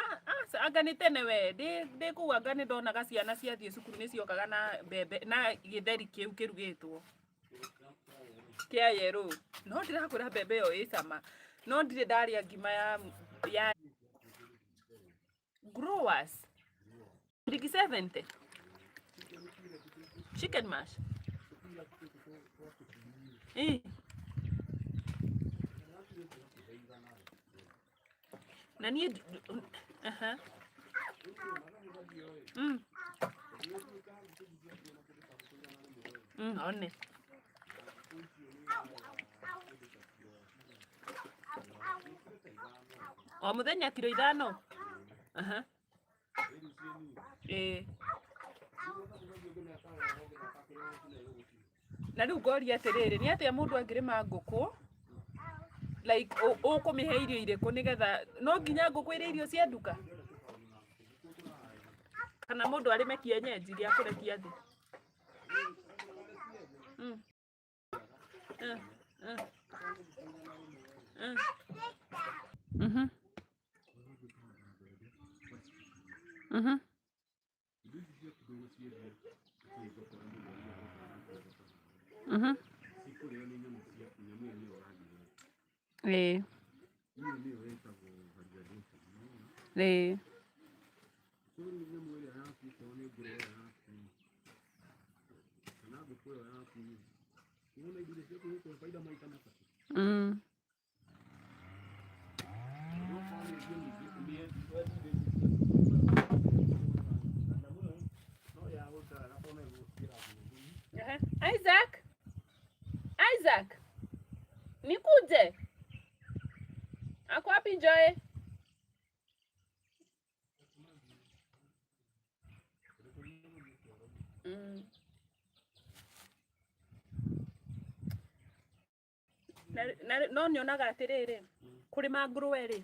anga nĩ tene we, ndĩ kũu anga nĩ ndonaga ciana ciathiĩ cukuru nĩ ciokaga na mbembe na gĩtheri kĩu kĩrugĩtwo kĩa yerũ. No ndĩrakwĩra mbembe ĩyo ĩ cama. No ndirĩ ndarĩa ngima ya growers. Ciringi 70. Chicken mash. Na niĩ aha. One. O mũthenya kiro 5. Aha. Ĩĩ. Na rĩu ngoria atĩrĩrĩ, nĩ atĩa mũndũ angĩrĩma ngũkũ, like ũkũmĩhe irio irĩkũ, nĩgetha no nginya ngũkũ ĩrĩe irio cia nduka, kana mũndũ arĩme kienyeji gĩa kũrekia thĩ? Cikũrĩo nĩ nyamũ ciaku, nyamũ ĩyo nĩyo ũramĩhe. Ĩyo nĩyo ĩtagwo validation. So rĩu nyamũ ĩrĩa yaku, okorwo nĩ ngũrwe ĩyo yaku kana ngũkũ ĩyo yaku, nĩwona indo iria ciaku igũkũhe baida maita matatũ. Okorwo nĩ irio nyingĩ, ũmĩhe wendie irio ciaku. Na nyamũ ĩyo no yagũikara gakorwo no ĩgũgũtigĩra nginya thumu. Ehe. Isaac, Isaac, nikuje? Ako wapi Joy? Na no nyonaga atĩrĩrĩ, kũrĩma ngũrwe rĩ,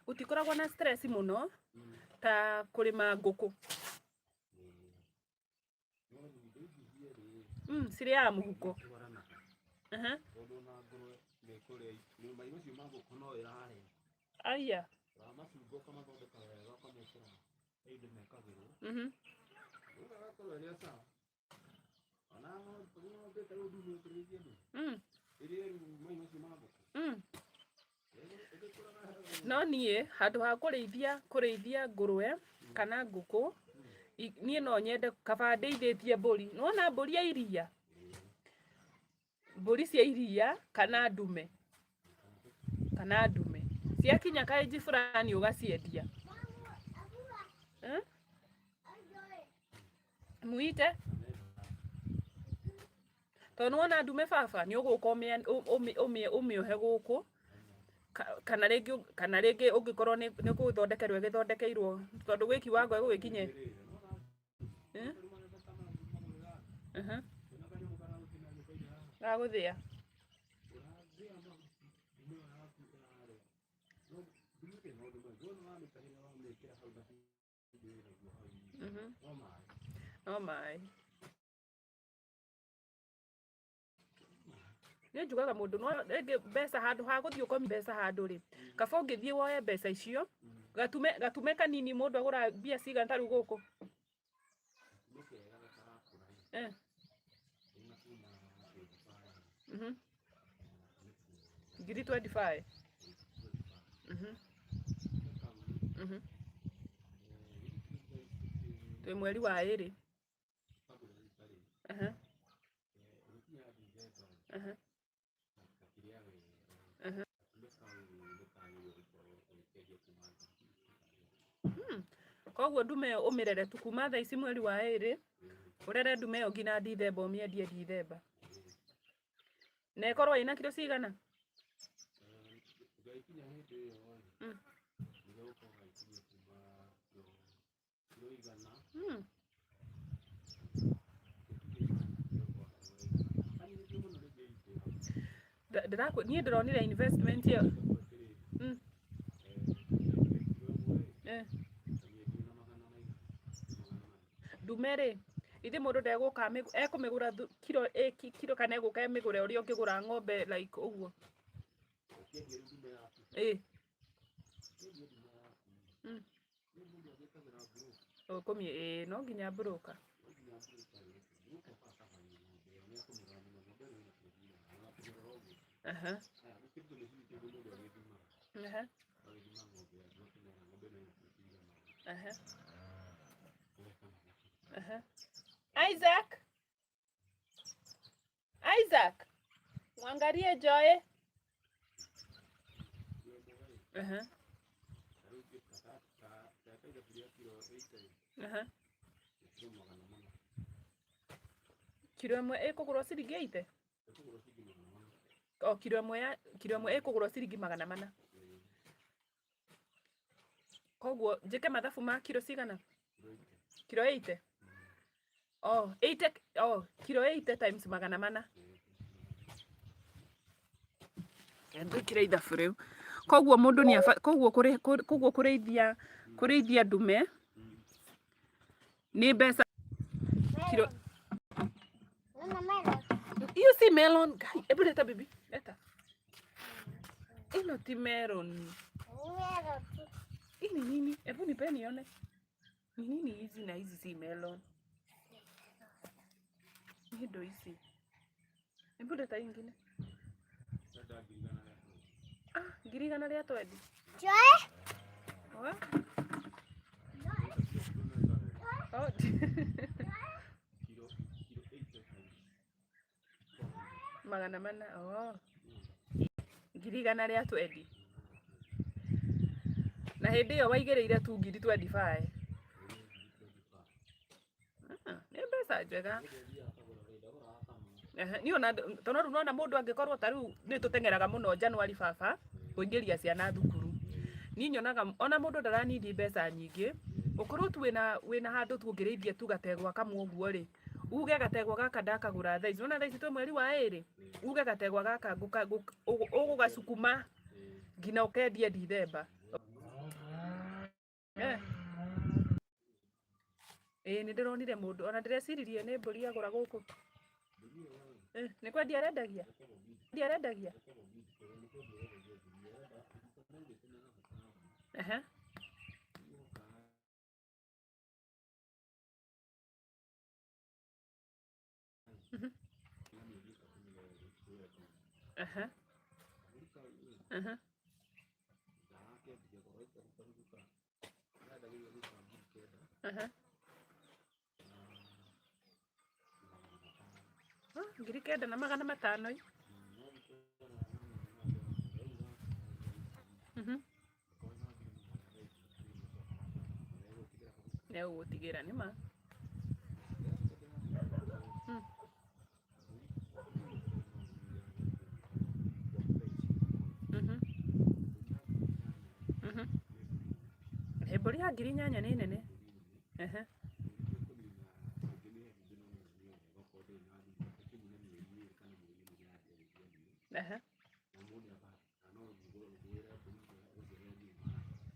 gũtikoragwo na stress mũno ta kũrĩma ngũkũ. No rĩu indo ici cierĩ Cirĩaga mũhuko. Itwaranaga. Tondũ ona ngũrwe nĩ ĩkũrĩa mai macio ma ngũkũ no ĩrarĩa. Aya. Wamacunga ũkamathondeka wega, ũkamekĩra he indo mekagĩrwo. Ũgakorwo ĩrĩ o sawa. Ona ng'ombe ta rĩu ndume ũkĩrĩithia ndume. Ĩrĩe rĩu mai macio ma ngũkũ. Ĩgĩkũraga wega. No niĩ handũ ha kũrĩithia ngũrwe kana ngũkũ, niĩ no nyende kaba ndĩithĩtie mbũri. Nĩwona mbũri ya iria, mbũri cia iria kana ndume, ciakinya kaĩnji fulani ũgaciendia. Eh? Muite tondũ nĩwona ndume, baba, nĩ ũgũka ũmĩohe gũkũ, kana rĩngĩ ũngĩkorwo nĩ gũthondekerwo ĩgĩthondekeirwo, tondũ gwĩ kiwango ĩgũgĩkinye. Eh? Mhm. Gagũthĩa. Ũrathĩa mahuti, ndume ĩyo yaku ĩrarĩa. No ndume ĩrĩ maũndũ maingĩ. Wona wamĩtahĩra, wamĩkĩra hau na cumbĩ wĩnaguo hau. No maĩ. No maĩ. Niĩ njugaga mũndũ no rĩngĩ mbeca, handũ ha gũthiĩ ũkomi mbeca handũ rĩ, kaba ũngĩthiĩ woe mbeca icio, gatume kanini, mũndũ agũra mbia cigana ta rĩu gũkũ? Nĩ kega gatarakũra. Ĩna kuma 25. Ngiri 25. Twĩ mweri wa 2. Aha. Aha. Aha. Koguo ndume ĩyo ũmĩrere tu kuma thaa ici mweri wa 2, ũrere ndume ĩyo nginya Ndithemba, ũmĩendie Ndithemba. Na ĩkorwo ĩna kiro cigana? Gaikinya hĩndĩ ĩyo rĩ, nĩgegũkorwo gagĩkinyia kuma kiro 100. Kanyihĩtio mũno rĩngĩ itĩ. Niĩ ndĩronire investment ĩyo. Ndume rĩ, ithe mũndũ ndegũka ekũmĩgũra kiro kiro, kana egũka ĩmĩgũre ũrĩa ũngĩgũra ng'ombe, like ũguo? Ĩ. Ũkũmĩ ĩ no nginya broker. Aha. Aha. Aha. Aha. Isaac. Isaac. Mwangalie Joy. Aha. Aha. Kiro ĩmwe ĩkũgũrwo ciringi 80? O kiro ĩmwe ya kiro ĩmwe ĩkũgũrwo ciringi 400. Koguo njĩke mathabu ma kiro cigana? Kiro 80? Oh, 80, oh, kiro 80 times 400. Ngwĩkĩra ithabu rĩu. Koguo mũndũ nĩ koguo koguo kũrĩithia kũrĩithia ndume nĩ mbeca kiro. Nona melon. Hiyo si melon. Guy, hebu leta bibi. Leta. Ino ti melon. Ni melon tu. Hii ni nini? Hebu nipe nione. Ni nini hizi na hizi si melon? Ni ndo hizi. Hebu leta ingine. Ah, 120,000. Joy? Wa? Oh. 400. Oh. 120,000. Na hĩndĩ ĩyo waigĩrĩire tu 25,000. Ah, nĩ mbeca njega. Ehe, niĩ ona tondũ rĩu nona mũndũ angĩkorwo ta rĩu nĩ tũteng'eraga mũno January baba kũingĩria ciana thukuru. Niĩ nyonaga ona mũndũ ndaranindi mbeca nyingĩ, ũkorwo tu wĩna handũ tu ũngĩrĩithia tu gategwa kamwe ũguo rĩ, uge gategwa gaka ndakagũra thaa ici, nĩwona thaa ici twĩ mweri wa 2, uge gategwa gaka ũgũgacukuma nginya ũkendie Dithemba. Eh. Ĩĩ nĩ ndĩronire mũndũ ona ndĩreciririe nĩ mbũri agũra gũkũ. Eh, nĩ kwendia arendagia? Kwendia arendagia? Ehe. Mhm. Ehe. Ehe. Ehe. Ah, 9,500 ĩ. Mhm. Nĩ egũgũtigĩra nĩ ma. Mm. Mhm. Mhm. Ĩ mbũri ya 8,000 nĩ nene. Ehe. Ehe.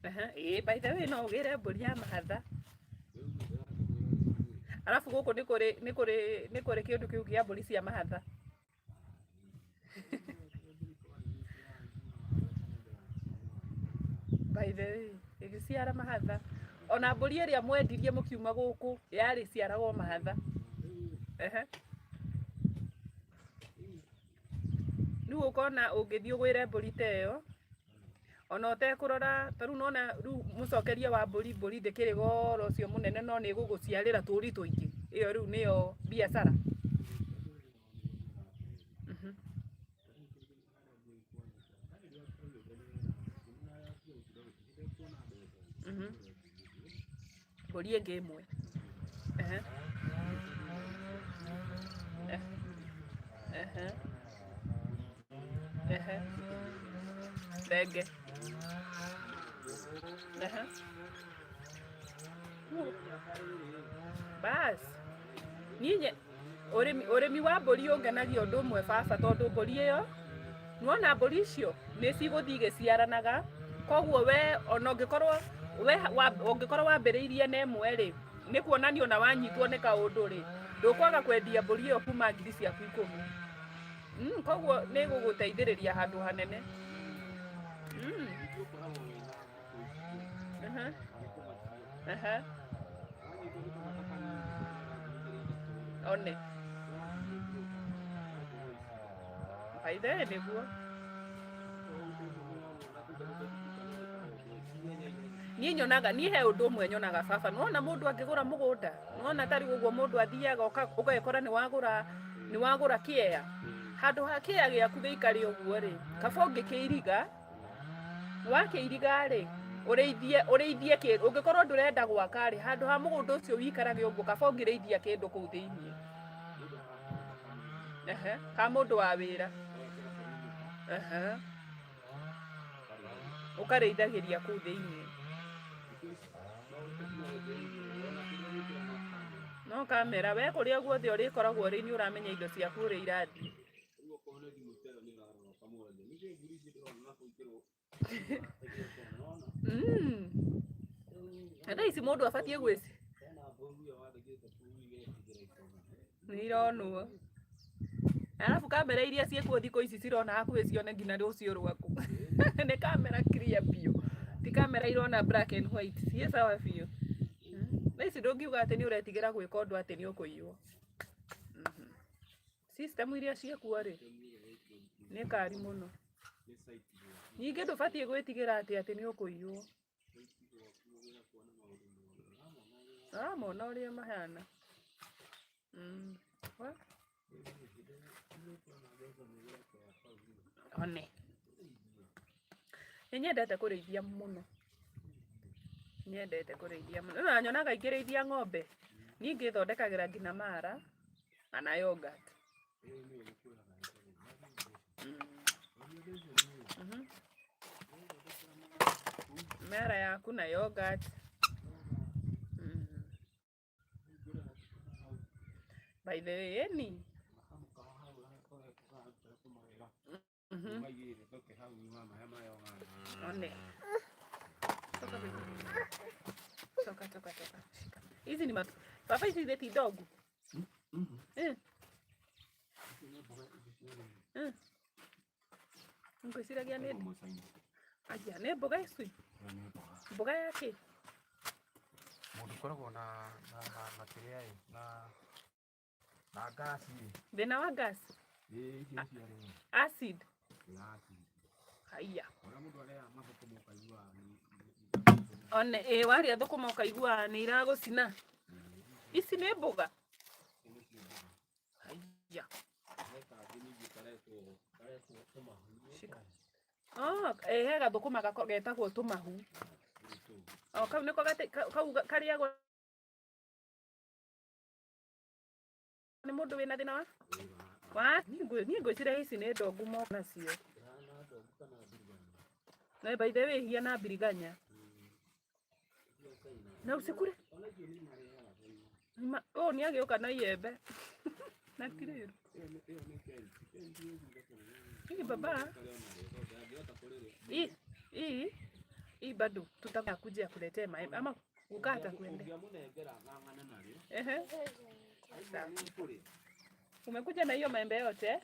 Ehe. Ĩ by the way no ũgĩre mbũri ya mahatha. Arabu gũkũ nĩ kũrĩ nĩ kũrĩ nĩ kũrĩ kĩndũ kĩu kĩa mbũri cia mahatha. By the way, ĩgĩciara mahatha. Ona mbũri ĩrĩa mwendirie mũkiuma gũkũ yarĩ ciaragwo mahatha. Ehe. Rĩu ũkona ũngĩthiĩ ũgwĩre mbũri ta ĩyo, ona ũtekũrora ta rĩu nĩwona rĩu mũcokeria wa mbũri, mbũri ndĩkĩrĩ goro ũcio mũnene no nĩ ĩgũgũciarĩra tũri tũingĩ. Ĩyo rĩu nĩyo biacara. Mhm. Mhm. Mbũri ĩngĩ ĩmwe. Ehe. Eh. Ehe. Ehe. Thenge. Ehe. Bas. Niĩ ũrĩmi ũrĩmi wa mbũri ũngenagia ũndũ ũmwe baba tondũ mbũri ĩyo nĩwona mbũri icio nĩ cigũthiĩ igĩciaranaga koguo we ona ũngĩkorwo we ũngĩkorwo wambĩrĩirie na ĩmwe rĩ, nĩ kuonania ona wanyitwo nĩ kaũndũ rĩ, ndũkwaga kwendia mbũri ĩyo kuma 10,000 ciaku. Koguo nĩ ĩgũgũteithĩrĩria handũ hanene. Aha. Aha. One. By the way nĩguo. Niĩ nyonaga niĩ he ũndũ ũmwe nyonaga baba, nĩwona mũndũ angĩgũra mũgũnda, nĩwona ta rĩu ũguo mũndũ athiaga ũgekora nĩ wagũra kĩea. Handũ ha kĩea gĩaku gĩikare ũguo rĩ, kaba ũngĩkĩiriga, wakĩiriga rĩ, Ũrĩithie kĩndũ ũngĩkorwo ndũrenda gwaka rĩ, handũ ha mũgũnda ũcio wĩikarage ũguo, kaba ũngĩrĩithia kĩndũ kũu thĩiniĩ. Ehe, ka mũndũ wa wĩra. Ehe, ũkarĩithagĩria kũu thĩiniĩ. No kamera we kũrĩa guothe ũrĩkoragwo ũrĩ nĩ ũramenya indo ciaku ũrĩa irathiĩ. Na thaa ici mũndũ abatiĩ gwĩci nĩ ironwo. Arabu kamera iria ciĩkuo thikũ ici cirona hakuhĩ cione nginya rũciũ rwaku. Nĩ kamera clear biũ. Ti kamera irona black and white. Ciĩ sawa biũ. Thaa ici ndũngiuga atĩ nĩ ũretigĩra gwĩka ũndũ atĩ nĩ ũkũiywo. System iria ciĩkuo rĩ, nĩ kari mũno. Ningĩ ndũbatiĩ gwĩtigĩra atĩ nĩ ũkũiywo. Ũramona ũrĩa mahana. One. Nĩ nyendete kũrĩithia mũno. Nyendete kũrĩithia mũno. Na nyonaga ingĩrĩithia ng'ombe, niĩ ngĩthondekagĩra nginya mara na yogurt. Mara yaku na yogurt. By the way, ĩni. One. Toka baby. Toka, toka, toka. Shika. Hizi ni matu. Baba, hizi ni ndogo. Eh. Eh. Ngwĩciragia nĩ aya nĩ mboga ici. Mboga ya kĩ? Mũndũ ũkoragwo na kĩrĩa ĩ na ngasi ĩ. Thĩna wa gas? Ĩ icio ciarĩo. Acid. Acid. Haiya. Ũrĩa mũndũ arĩaga mathũkũma ũkaigua One ĩ warĩa thũkũma ũkaigua nĩ iragũcina. Ici nĩ mboga. Haiya. Shika. Oh, ĩ he gathũkũma getagwo tũmahu. Oh, kau nĩko kau karĩagwo nĩ mũndũ wĩna thĩna wa wa niĩ ngwĩciria ici nĩ ndongu moko nacio. Na by the way hiana biriganya. Na usikule. Oh, nĩ agĩũka na iembe. Na tirĩru. Hii baba. Hii hii bado tutakuja akuletee maembe ama ukata kuende. Ehe. Sawa. Umekuja na hiyo maembe yote?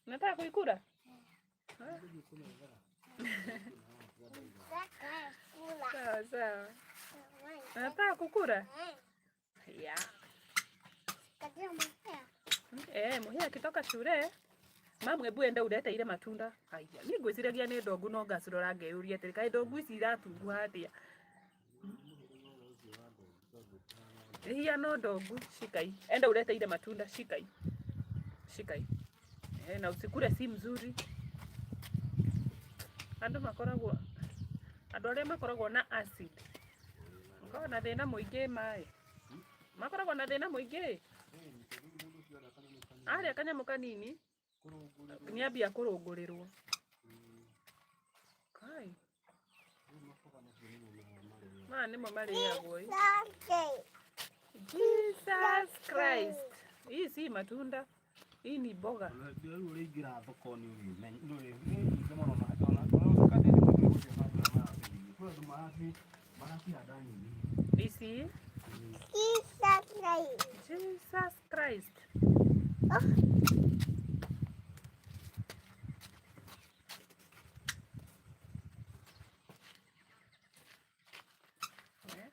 Unataka kuikula? Sawa sawa. Unataka kukula? Yeah. Eh, muhia akitoka shule mamu hebu enda urete ile matunda. Haya, niĩ ngwĩciragia nĩ ndongu no ngacirora ngeyũria atĩrĩ, kaĩ ndongu ici iratunguha atĩa? Hia no ndongu, shikai. Enda urete ile matunda, shikai. Shikai. Eh, na usikule si mzuri. Andũ makoragwo andũ arĩa makoragwo na acid makoragwo na thĩna mũingĩ maĩ. Makoragwo na thĩna mũingĩ. Arĩa kanyamũ kanini nĩambia kũrũngũrĩrwo. Kai. Maya nĩmo marĩagwo ĩ. Jesus Christ. Hii si matunda. Hii ni mboga. Rĩu ũrĩingĩra thoko nĩ ũrĩ nyingĩ mũno na ona ũkate nĩ mũndũ ũcio kwĩ andũ maracihanda nyingĩ. Ici. Jesus Christ. Eh?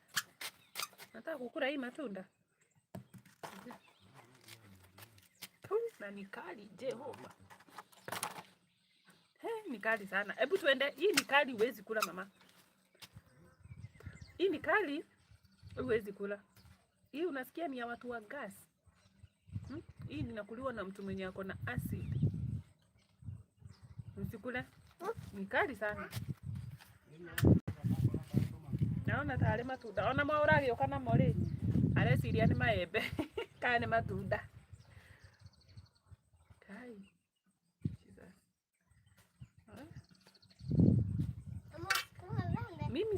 Nataka kukula hii matunda. Na ni kali Jehova. He, ni kali sana. Hebu tuende. Hii ni kali, huwezi kula mama. Hii ni kali, huwezi kula. Hii unasikia ni ya watu wa gas. Hii inakuliwa na mtu mwenye ako na acid. Msikule. Ni kali sana. Naona tarĩ matunda. Ona mo ũragĩũka namo rĩ, areciria nĩ maembe kana nĩ matunda. Kai. Jesus. Eh? Mama, kuna lembe. Mimi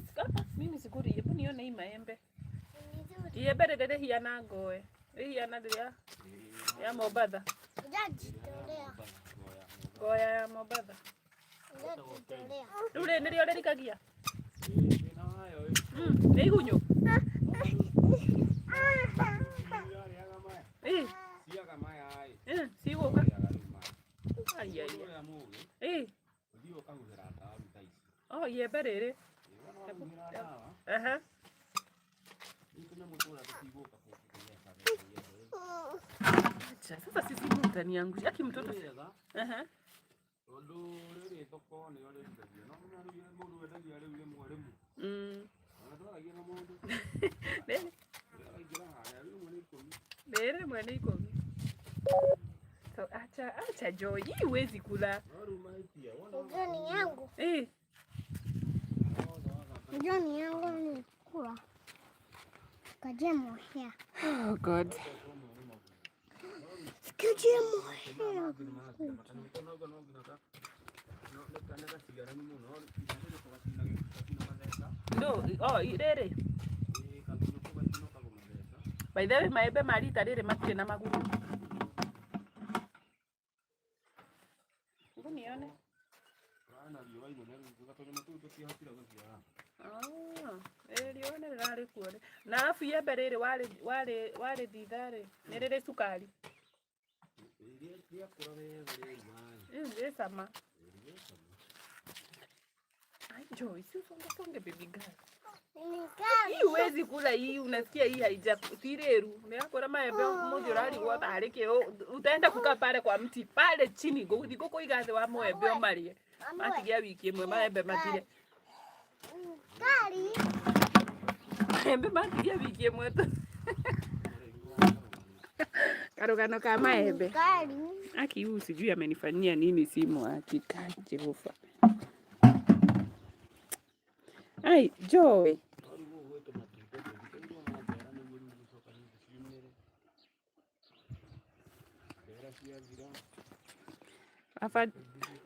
mimi sikuri. Hebu nione hii maembe. Ni nzuri. Iembe rĩrĩ rĩhiana ngoe. Rĩhiana rĩrĩa ya Mombatha. Hujajitolea. Ngoya ya Mombatha. Hujajitolea. Rĩu rĩ nĩrĩo rĩrikagia. Nĩ igunyũ. Eh, Ciaga maya ĩ. Cigũka. Ciaga rĩu maya. Ai ai. Ũrĩa mũgĩ, Eh, ũthiĩ ũkahuhĩra ndawa rĩu thaa ici. oh iembe rĩrĩ. Ĩ, wona wahuhĩra ndawa, Aha. rĩu tũnyamũ tũrĩa tũtigũka kũgetha iembe rĩu. Acha, sasa sisi mtaniangusha. Aki mtoto. Nĩwega, Aha. tondũ rĩrĩ thoko nĩrĩo rĩendagio. No mũno rĩu mũndũ wendagia rĩu rĩmwe rĩmwe. Ona ndwaragia na mũndũ. Rĩrĩ Rĩrĩa araingĩra harĩa rĩmwe nĩ 10. rĩrĩ rĩmwe nĩ 10. So acha acha Joy, hii huwezi kula. No rĩu mahĩtia, wona Unajua ni yangu. Eh, wothe wathaka. Unajua ni yangu nilikula. Kaje mohea. Oh God. Kaje mohea. No, oh rĩrĩ. By the way, maembe ma rita rĩrĩ matirĩ na magunyũ. Hebu nione. Ah, eh, riũa nĩ rĩrarĩ kuo. Na arabu iembe rĩrĩ warĩ warĩ warĩthitha rĩ, nĩ rĩrĩ cukari. Rĩ cama. Ai, Joy, si usonge songe baby girl. Ni kali. Hii huwezi kula hii, unasikia hii haija tireru. Nĩrakora maembe mũthĩ ũrarigwo tarĩ kĩ utaenda kukaa pale kwa mti pale chini ngũgũthiĩ ngũkũiga thĩ wa mwembe ũmarĩe. Matigia wiki ĩmwe maembe mathire. Kali. Maembe matigia wiki ĩmwe tu. Karũgano ka maembe. Kali. Aki huyu sijui amenifanyia nini simu aki kai Jehova. Ai, Joy. Baba